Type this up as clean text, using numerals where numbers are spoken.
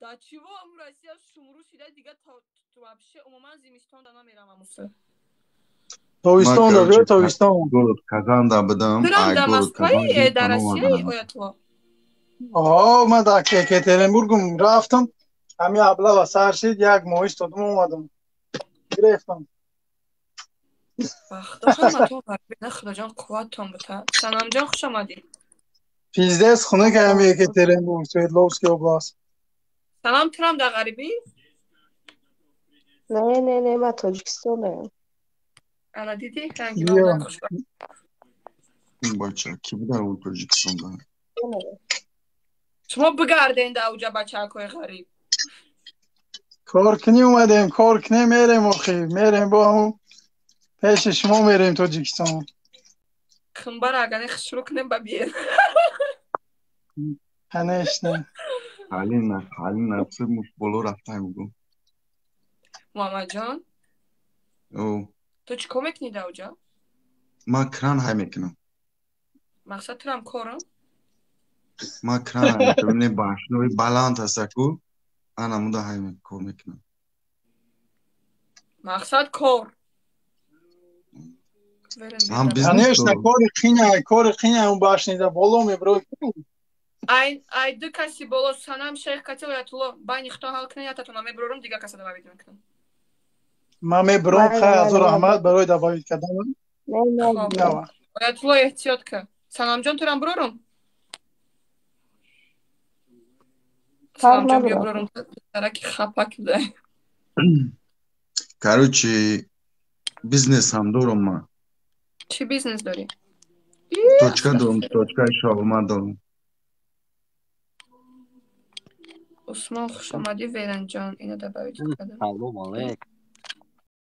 Да чего ам Россия шумру шида дига то вообще умуман зимистон да намерам амуса. Тобистон да биё тобистон. Город Казан да будам. Дурам да Москваи, да Россияи оятулло. О, ман дар Екатеринбургум рафтам. Ҳами аблава сар шид, як моҳ истодам омадам. Гирефтам. Бахто ҳаматон ғариб, Худоҷон қувваттон бута. Санамҷон хуш омадӣ. Пиздец хунук ҳами Екатеринбург, Свердловский область. Салам турам дар ғарибӣ? Не, не, не, ман Тоҷикистонам. Ана дидӣ? Ранги ман хушбахт. Бача, ки буда у Тоҷикистонда? Шумо бигарден да уҷа бачаакои ғариб. Кор кунӣ омадем, кор кунем мерем охи, мерем бо ҳамун пеши шумо мерем Тоҷикистон. Хумбара агане хушрӯ кунем ба биен. Конечно. Ҳалина, ҳалина, муш боло рафта мегӯ. Муҳаммадҷон? О. Ту чӣ кор мекунӣ да уҷа? Ман кран ҳай мекунам. Мақсад турам корам? Ман кран ҳай мекунам, не башнои баланд ҳаста ку, ана муда ҳай кор мекунам. Мақсад кор. Ҳам бизнес Конечно, кори қиня, кори қиня он башнида боло меброи. Ай ай ду каси боло Санам шейх кати оятулло байни худтон ҳал кунед, ятатона меброрум дига каса добавить мекунам. Ман мебром, хай азор раҳмат барои добавить кардан. Оятулло эҳтиёт кун. Санамҷон турам брорум? Санамҷон биё брорум, тараки хапак дай. Короче, бизнес ҳам дорум ман. Чӣ бизнес дорӣ? Точка дорум, точкаи шаурма дорум. Усмон хуш омадӣ, Веранҷон, ино добавить кардам. Салом алейк.